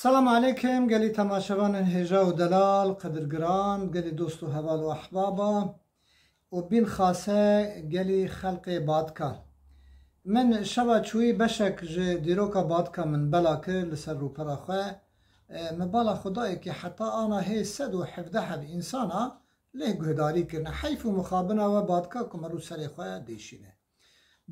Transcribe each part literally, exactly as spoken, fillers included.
Selam aleykum, gelî temaşevanên hêja û delal, qedirgiran, gelî dost û heval û ehbaba û bîn xase gelî xelqê Badka. Min şeva çûyî beşek ji dîroka Badka min bela kir li ser rûpera xwe. E, min bala xwe dayê ke heta ana hê sed û hevdeh heb însana lê guhdarî kirine. Heyf û mixabina we Badka ku me rû serê xwe dêşîne.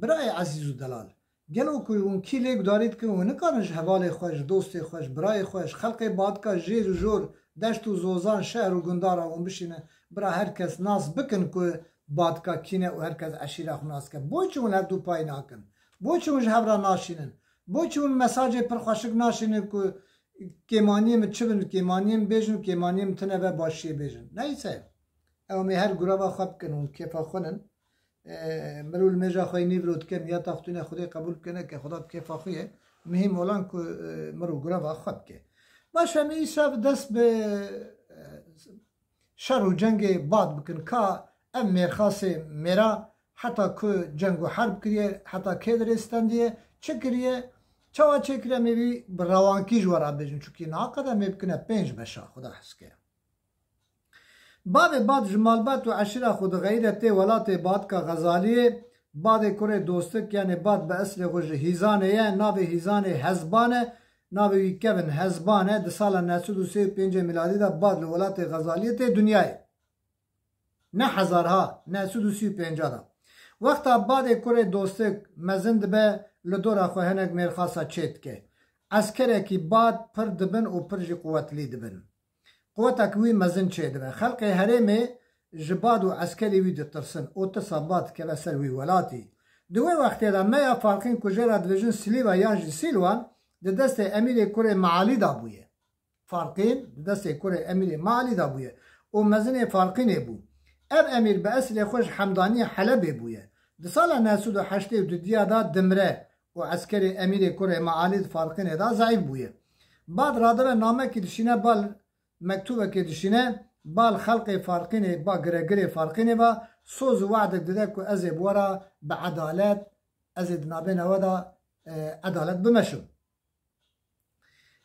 Birayê ezîz û delal, gelo ku hûn kî lê gudarî dikin, hûn nikarin ji hevalê xwe, ji dostê xwe, ji birayê xwe, ji xelkê Badka, jêr û jor, deşt û zozan, şehr û gundara hûn bişînin, bira her kes nas bikin ku Badka kî ne û her kes eşîra xwe nas ke. Bo çi hûn hevdû pay nakin? Bo çi hûn ji hev re naşînin? Bo çi hûn mesajê pir xweşik naşînin ku kêmaniyê min çi bin, kêmaniyê min bêjin û kêmaniyê min tune be başiyê bêjin? Neyse. Ew em ê her gureva xwe bikin, hûn kêfa xwe nin. E, mirov li mêja xwe yê nîvro dike, niyeta xwe tune Xwedê qebûl bike neke, Xweda bi kêfa xwe ye. Mihîm olan ku, e, mirov gureva xwe bike. Baş em ê îşev dest bi, e, şer û cengê Bad bikin. Ka ev mêrxasê mêra heta ku ceng û herb kiriye, heta kê dirê stendiye, çi kiriye, çawa çêkiriye, em ê vî bi rewankî ji we re bêjin. Çunkî niha qede em ê bikine pênc beşa, Xweda hez ke. Bavê Bad ji malbat û eşîra xwe dixeyîre tê welatê Badka Xezaliyê. Badê kurê Dostik, yanê Bad bi eslê xwe ji Hîzanê ye, navê Hîzanê Hezban e, navê wî kevin Hezban e. Di sala neh sed û sê û pêncê miladî de Bad li welatê Xezaliyê tê dinyayê. Ne hezar ha, neh sed û sî û pênc de. Wexta Badê kurê Dostik mezin dibe, li dora xwe hinek mêrxasa çê dike. Eskerekî Bad pir dibin û pir jî quwetlî dibin. Quwetek wî mezin çêdibe. Xelkê herêmê ji Bad û eskerê wî ditirsin û tirsa Bad dikeve ser wî welatî. Di wê wextê de Meya Farqîn ku jê re dibêjin Silîva yan jî Sîlwan di destê Emîrê Kurê Mealî de bûye. Farqîn di destê kurê Emîrê Mealî de bûye û mezinê Farqînê bû. Ev emîr bi eslê xwe ji Hemdaniyê Helebê bûye. Di sala neh sed û heştê û dudiya de dimire û eskerê Emîrê kurê Mealî di Farqînê de zeîf bûye. Bad radibe namekî dişîne bal mektûbekê dişîne, bal xelqê Farqînê, ba giregirê Farqînê ba, soz û we'dek dide ku ez ê bi we re bi edalet, ez ê di navbêna we de, e, edalet bimeşim.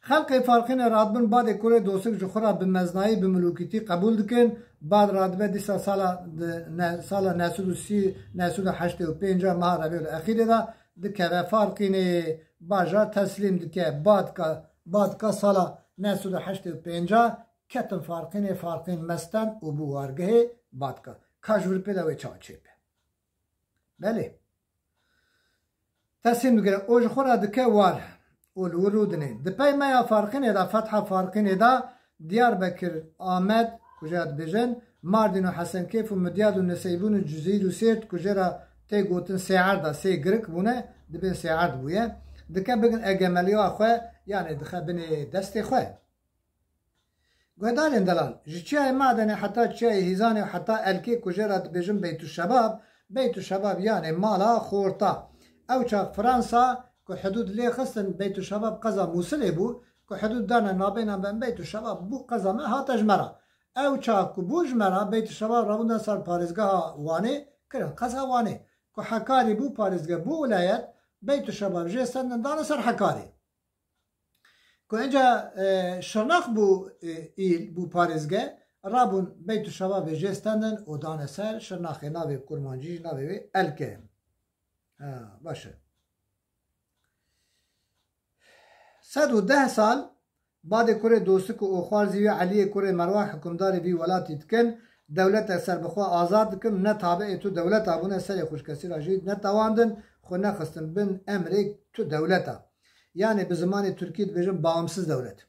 Xelqê Farqînê radibin Badê kurê Dostik ji xwe re bi meznayî, bi milûkîtî qebûl dikin. Bad radibe dîsa sala, di, ne, sala neh sed û sî, neh sed û heştê û pênc meha Rebîul Exîrê de dikeve Farqînê, bajar teslîm dike. Badka, Badka sala neh sed û heştê û pênc ketin Farqînê, Farqîn me stend û bû wargehê Badka. Ka ji vir pê de wê çawa çêbe? Belê. Teslîm digire û ji xwe re dike war û li wir rû dinê. Di pey Meya Farqînê de, Fetha Farqînê de Diyarbekir, Amed, ku jê re dibêjin, Mardîn û Hesenkêf û Midyad û Niseybûn û Cizîr û Sêrt, ku jê re tê gotin sê erd e, sê girik bûne, dibên sê erd bûye. Dike bigin egemeliya xwe, yanê dixe binê destê xwe. Guhdarên delal, ji Çiyayê Madenê heta Çiyayê Hîzanê û heta Elkê ku jê re dibêjin Beytuşebab, Beytuşebab yanê mala xorta. Ew çax Fransa ku hidûd lê xistin, Beytuşebab qeza Mûsilê bû, ku hidûd dane nabêna me, Beytuşebab bû qeza me, hate ji me re. Ew çax ku bû ji me re, Beytuşebab rabûn da ser parêzgeha Wanê, kirin qeza Wanê. Ku Hekarî bû parêzge, bû wilayet, Beytuşebab jê stendin dane ser Hekarî. Ku înca, e, Şirnex bû, e, îl, bû parêzge, rabûn Beytuşebabê jê stendin û dane ser Şirnexê, navê kurmancî jî navê wê Elk e. Ha, baş e. Sed û deh sal Badê kurê Dostik û Oxwarzî wî Eliyê kurê Merwan hukimdarê vî welatî dikin, dewletek serbixwe azad dikin, ne tabiê tu dewleta bûne, serê xwe ji kesî re jî netewandin, xwe nexistin bin emrê tu dewleta. Yanê bi zimanê tirkî dibêjin bağımsız devlet.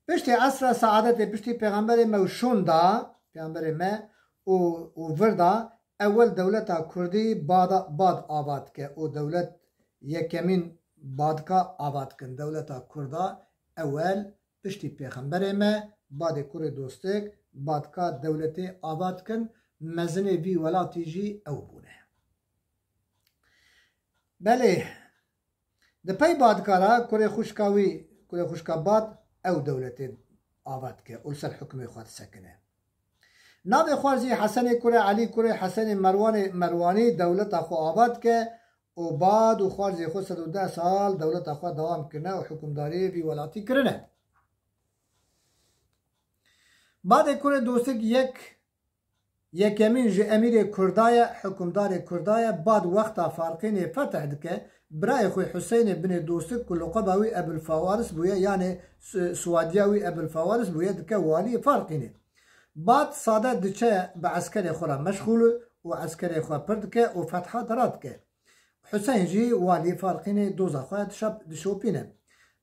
Piştî esra seadetê, piştî pêxemberê me û şûn da, pêxemberê me û, û vir da, ewel dewleta kurdî Bada, Bad ava dike û dewlet yekemîn Badka ava dikin. Dewleta kurda ewel piştî pêxemberê me, Badê kurê Dostik, Badka dewletê ava dikin, mezinê vî welatî jî ew bûne. Belê, di pey Badka re kurê xwişka wî, kurê xwişka Bad ew dewletê ava dike û li ser hukmê xwe disekine. Navê xwarzî Hesenê kurê Elî kurê Hesenê Merwanê Merwanî dewleta xwe ava dike û Bad û xwarzê xwe sed û deh sal dewleta xwe dewam kirine û hikûmdariyê vî welatî kirine. Badê kurê Dostik yek, yekemîn ji emîrê Kurda ye, hikûmdarê Kurda ye, Bad wexta Farqînê fetih dike, birayê xwe Huseynê binê Dostik ku loqeba wî Ebul Fawaris bûye, yanê s-, siwadiya wî Ebul Fawaris bûye, dike waliyê Farqînê. Bad sade diçe bi eskerê xwe re meşxûl û eskerê xwe pir dike û fetha dera dike. Huseyn jî walî Farqînê doza xwe dişap-, dişopîne.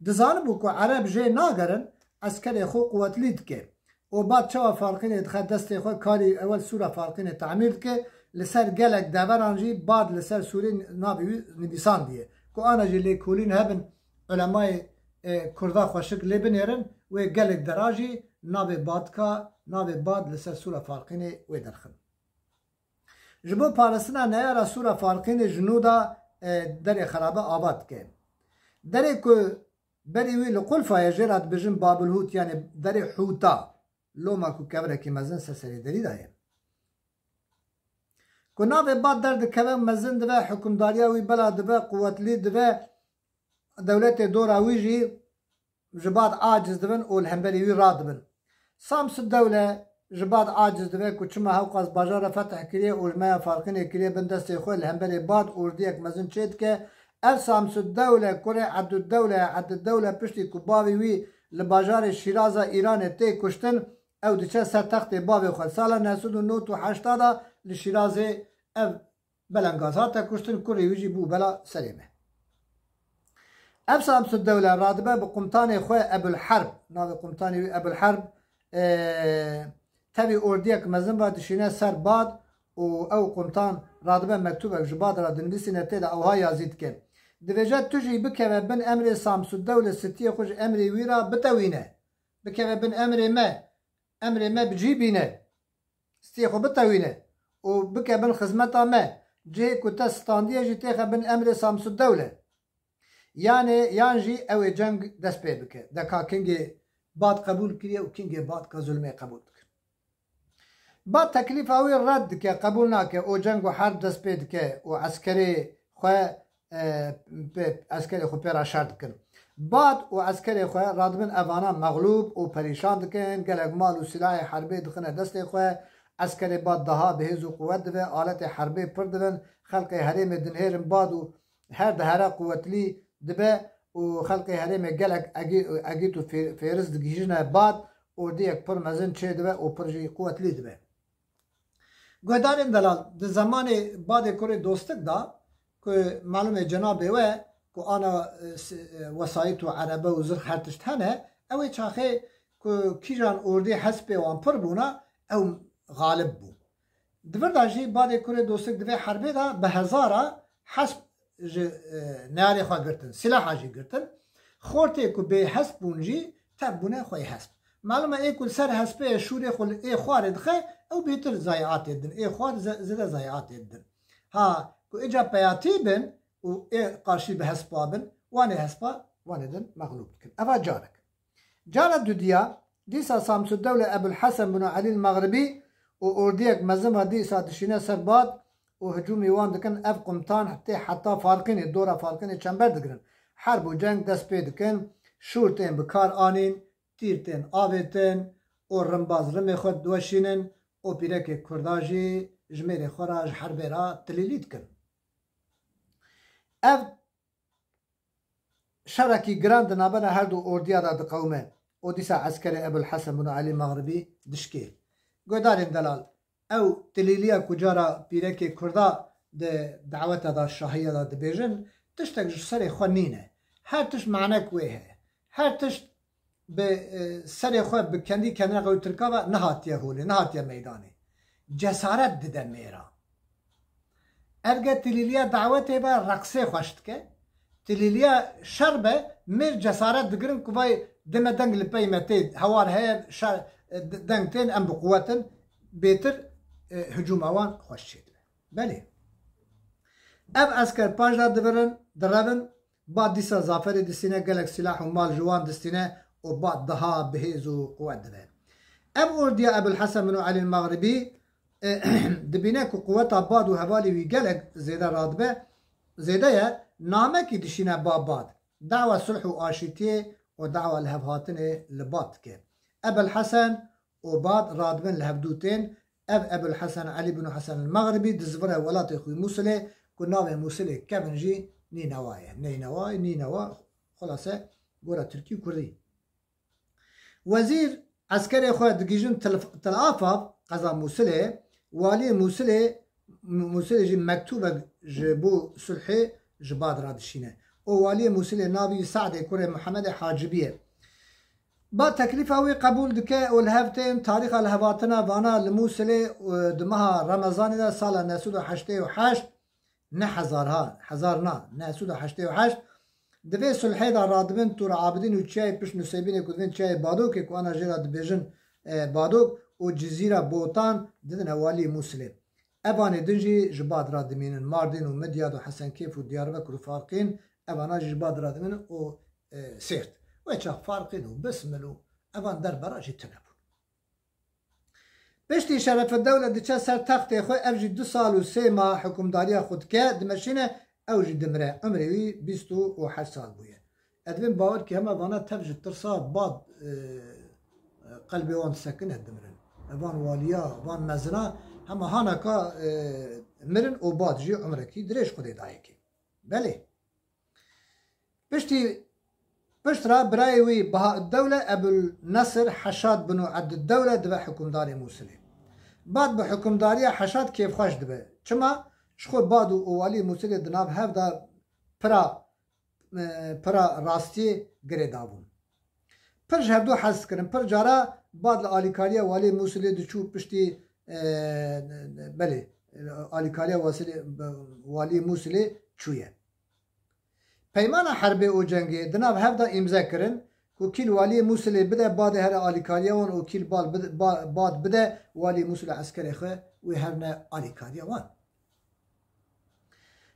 Dizanibû ku Ereb jê nagerin, eskerê xwe quwetlî dike. Û Bad çawa Farqînê dixe destê xwe, karî ewel sûra Farqînê tamîr dike, li ser gelek deveran jî Bad li ser sûrê navê wî nivîsandiye. Ku ana jî lêkolîn hebin, ulemayê, e, Kurda xweşik lê binêrin, wê gelek dera jî navê Badka, navê Bad li ser sûra Farqînê wê derxin. Ji bo parastina neyara Sûra Farqînê ji nû de, e, derê xerabe ava dike. Derê ku berî wî li qulfa ye, jê re dibêjin Babilhût, yanê derê hûta, loma ku kevirekî mezin ser serê derî de ye. Ku navê Bad derdikeve, mezin dibe, hikûmdariya wî bela dibe, quwetlî dibe, dewletê dora wî jî ji Bad aciz dibin û li hemberî wî radibin. Samsudewle ji Bad aciz dibe ku çima hewqas bajara fetih kiriye û ji me ya Farqînê kiriye bin destê xwe, li hemberê Bad ordiyek mezin çêdike. Ev Samsudewle kurê Ebdudewle ye. Ebdudewle piştî ku bavê wî li bajarê Şîraza Îranê tê kuştin, ew diçe ser textê bavê xwe. Sala neh sed û nod û heşta de li Şîrazê ev belengaz hate kuştin, kurê wî jî bû bela serê me. Ev Samsudewle radibe bi qumtanê xwe Ebul Herb, navê qumtanê wî Ebul Herb, e, tevî ordiyek mezin ve dişîne ser Bad û ew qumtan radibe mektubek ji Bad re dinivîsîne, tê de ewha yazî dike. Dibêje, tu jî bikeve bin emrê Samsudewle, stiyê xwe ji emrê wî re bitewîne. Bikeve bin emrê me, emrê me bi cî bîne. Stiyê xwe bitewîne û bike bin xizmeta me. Cihê ku te standiye jî têxe bin emrê Samsudewle. Yanê, yan jî ew ê ceng dest pê bike. Deka kingê Bad qebûl kiriye û kingê Bad ka zulmê qebûl dikin. Bad teklîfa wî red dike, qebûl nake û ceng û herb dest pê dike û eskerê xwe, e, pê, eskerê xwe pê re şer dikin. Bad û eskerê xwe radibin evana mexlûb û perîşan dikin, gelek mal û silahê herbê dixine destê xwe, eskerê Bad daha bi hêz û quwet dibe, aletê herbê pir dibin, xelkê herêmê dinihêrin Bad û her dihere quwetlî dibe û xelkê herêmê gelek egî-, egît û fê-, fêris digihîjine Bad, ordiyek pir mezin çêdibe û pir jî quwetlî dibe. Guhdarên delal, di zemanê Badê Kurê Dostik de ku malûmê cenabê we ku ana, e, s-, e, wesayît û erebe û zirx her tişt hene, ew ê çaxê ku kîjan ordî hespê wan pir bûna, ew xalib bû. Di vir de jî Badê Kurê Dostik di vê herbê de bi hezara hesp ji, e, neyarê xwe girtin, silaha jî girtin. Xortê ku bê hesp bûn jî tev bûne xweyê hesp. Malûm e, ê ku li ser hespê ye şûrê xwe li ê xwarê dixe, ew bêtir zayiatê didin. Ê xwar ze-, zêde zayiatê didin. Ha, ku êca peyatî bin û ê qarşî bi hespa bin, wanê hespa, wanê din mexlûb dikin. Eva carek. Cara dudiya, dîsa Samsudewle Ebul Hesen bin Elî Mexribî û ordiyek mezin ve dîsa dişîne ser Bad û hicûmî wan dikin. Ev qumtan tê heta Farqînê, dora Farqînê çember digirin. Herb û ceng dest pê dikin, şûr tên bi kar anîn, tîr tên avêtin û rimbaz rimê xwe diweşînin û pîrekê Kurda jî ji mêrê xwe re ji herbê re tilîlî dikin. Ev şerekî giran di navbera her du ordiya de diqewime û dîsa eskerê Ebul Hesen bin Elî Mexribî dişkê. Guhdarên delal, ew tilîliya ku cara pîrekê Kurda di daweta de, şahiya de dibêjin, tiştek ji serê xwe nîne. Her tişt manek wê heye. Her tişt bi, e, serê xwe bi kendî kendine qewî tirka ve nehatiye holê, nehatiye meydanê. Cesaret dide mêra. Erge tilîliya dawetê be reqsê xweş dike. Tilîliya şer be mêr cesaret digirin ku vay dime deng li pey me tê, hewar heye, şer, e, d-, deng tên, em bi quwet in, bêtir, e, hicûma wan xweş çêdibe. Belê. Ev esker paş de divirin, direvin, Bad dîsa zaferê distîne, gelek sîlah û mal ji wan distîne û Bad daha bi hêz û quwet dibe. Ev ordiya Ebul Hesen bin Elî Mexribî, e, dibîne ku quweta Bad û hevalê wî gelek zêde radibe, zêde ye, namekî dişîne ba Bad. Dawa sulh û aşîtiyê û dawa lihevhatinê li Bad dike. Ebel Hesen û Bad radibin li hevdû tên. Ev Ebul Hesen Elî bin Hesen el Mexribî dizivire welatê xwe Mûsilê ku navê Mûsilê kevin jî Nînewa ye. Neynewa, Nînewa, xulase gora tirkî û kurdî. Wezîr eskerê xwe digihîjin Tel, Tel Afaf, qeza Mûsilê, waliyê Mûsilê, Mûsilê jî mektûbek ji bo sulhê ji Bad re dişîne. Û waliyê Mûsilê navî Sadê kurê Mihemedê Hacibî ye. Bad teklîfa wî qebûl dike û li hev tên. Tarîxa lihevhatina vana li Mûsilê, e, di meha Remezanê de sala neh sed û heştê û heşt, ne hezar ha, hezar na, neh sed û heştê û heşt, di vê sulhê de radibin Tûr Abidîn û çiyayê pişt Nusêbînê ku divên çiyayê Badokê ku ana jê re dibêjin, e, Badok û Cizîra Botan didine waliyê Mûsilê. Evanê din jî ji Bad re dimînin. Mardîn û Midyad û Hesenkêf û Diyarbekir û Farqîn, evana jî ji Bad re dimînin û, e, Sêrt. Wê çax Farqîn û Bismil û evan derbera jî tune bûn. Piştî Şerefeddewle diçe ser textê xwe, ev jî du sal û sê mah hikûmdariya xwe dike, dimeşîne, ew jî dimire. Umrê wî bîst û heşt sal bûye. Ez dibêm bawer kî hema vana tev ji tirsa Bad, e, qelbê wan disekine, dimirin. Van waliya, van mezina hema hanaka, e, mirin û Bad jî umrekî dirêj Xwedê dayê kê. Belê. Piştî, pişt re birayê wî Bahaeddewle Ebul Nesir Heşad bin Ebdiddewle dibe hikûmdarê Mûsilê. Bad bi hikûmdariya Heşad kêfxweş dibe. Çima? Ji xwe Bad û walî Mûsilê di nav hev de pira, e, pira rastiyê girê dabûn. Pir ji hevdû hez dikirin. Pir cara Bad li alîkariya waliyê Mûsilê diçû piştî, e, belê, alîkariya wasilê, waliyê Mûsilê çûye. Peymana herbê û cengê di nav hev de îmze kirin ku kîl waliyê Mûsilê bide Badê here alîkariya wan û kîl bal bide, ba-, Bad bide waliyê Mûsilê eskerê xwe wê herine alîkariya wan.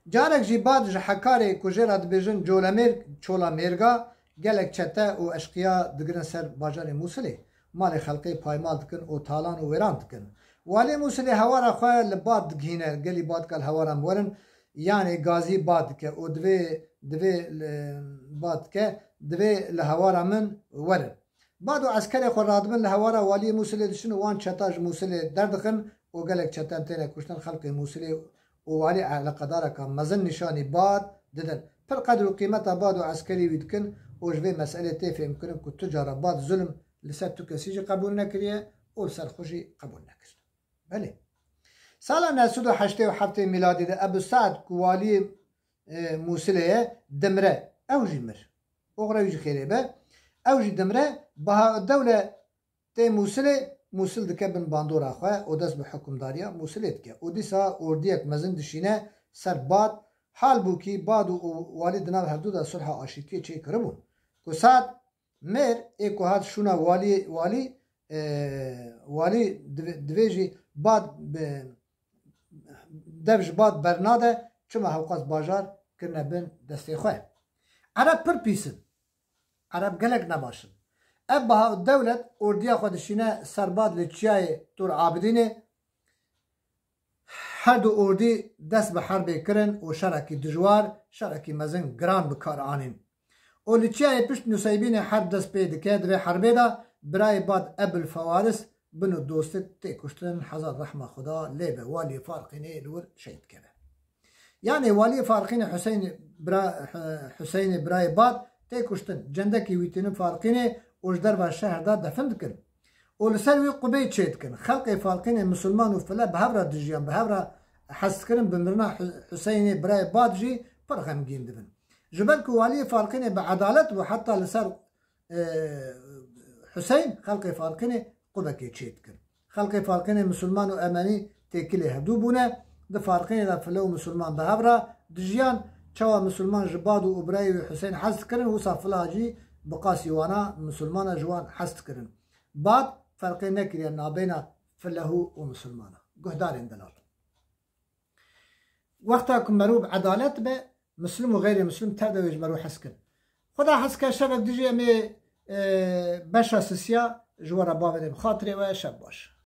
Carek jî Bad ji Hekarê ku jê re dibêjin Colemêrg, Çola Mêrga, gelek çete û eşqiya digirin ser bajarê Mûsilê. Malê xelkê paymal dikin û talan û wêran dikin. Walê Mûsilê hewara xwe li Bad digihîne, gelî Bad kal hewara min werin, yanê gazî Bad dike û divê, divê li Bad dike, divê li hewara min werin. Bad û eskerê xwe radibin li hewara waliyê Mûsilê diçin û wan çeta ji Mûsilê derdixin û gelek çeten têne kuştin, xelkê Mûsilê û walî eleqedareka mezin nîşanî Bad didin. Pir qedr û qîmeta Bad û eskerî wî dikin û ji vê meselê tê fêhmkirin ku tu cara Bad zulm li ser tu kesî jî qebûl nekiriye û li ser xwe jî qebûl nekir. Belê. Sala neh sed û heştê û heftê mîladî de Ebu Se'd ku waliyê, e, Mûsilê ye, dimire. Ew jî mir. Oxira wî jî xêrê be. Ew jî dimire. Bahaeddewle tê Mûsilê, Mûsil dike bin bandora xwe û dest bi hikûmdariya Mûsilê dike. Û dîsa ordiyek mezin dişîne ser Bad, halbûkî Bad û, û walî di nav hevdû de sulha aşîtiyê çêkiribûn. Ku Se'd mêr ê ku hat şûna walî, walî, e, walî divê, divê jî Bad bi, dev ji Bad bernade, çima hewqas bajar kirine bin destê xwe. Ereb pir pîs in. Ereb gelek nebaş in. Ev Bahaeddewlet ordiya xwe dişîne ser Bad li çiyayê Tûr Abidînê. Her du ordî dest bi herbê kirin û şerekî dijwar, şerekî mezin giran bi kar anîn. Û li çiyayê pişt Nuseybînê herb dest pê dike, di vê herbê de birayê Bad Ebul Fewaris bin û dostik tê kuştin, hezar rehma Xuda lê be, waliyê Farqînê li wir şehîd keve. Yanê waliyê Farqînê Huseynê bira-, Huseynê birayê Bad tê kuştin, cendekî wî tînin Farqînê û ji derva şehr de defin dikin. Û li ser wî qubeyê çê dikin. Xelkê Farqînê misilman û file bi hev re dijiyan, bi hev re hez dikirin, bi mirina Hu-, Huseynê birayê Bad jî pir xemgîn dibin. Ji ber ku waliyê Farqînê bi edalet bû, heta li ser, e, Huseyn, xelkê Farqînê qubekê çê dikin. Xelkê Farqînê misilman û Emenî têkilê hevdû bûne. Di Farqînê de file û misilman bi hev re dijiyan. Çawa misilman ji Bad û birayê wî Huseyn hez dikirin, wisa fila jî bi qasî wana misilmana ji wan hez dikirin. Bad ferqê nekiriye nabeyna filehû û misilmana. Guhdarên delal. Wexta ku merû bi edalet be, misilm û xeyrê misilm tev de wê ji merû hez kin. Xweda hez ke şevek dijî em ê, e, beşa sisiya ji we re bavêne bi xatirê we, şev baş.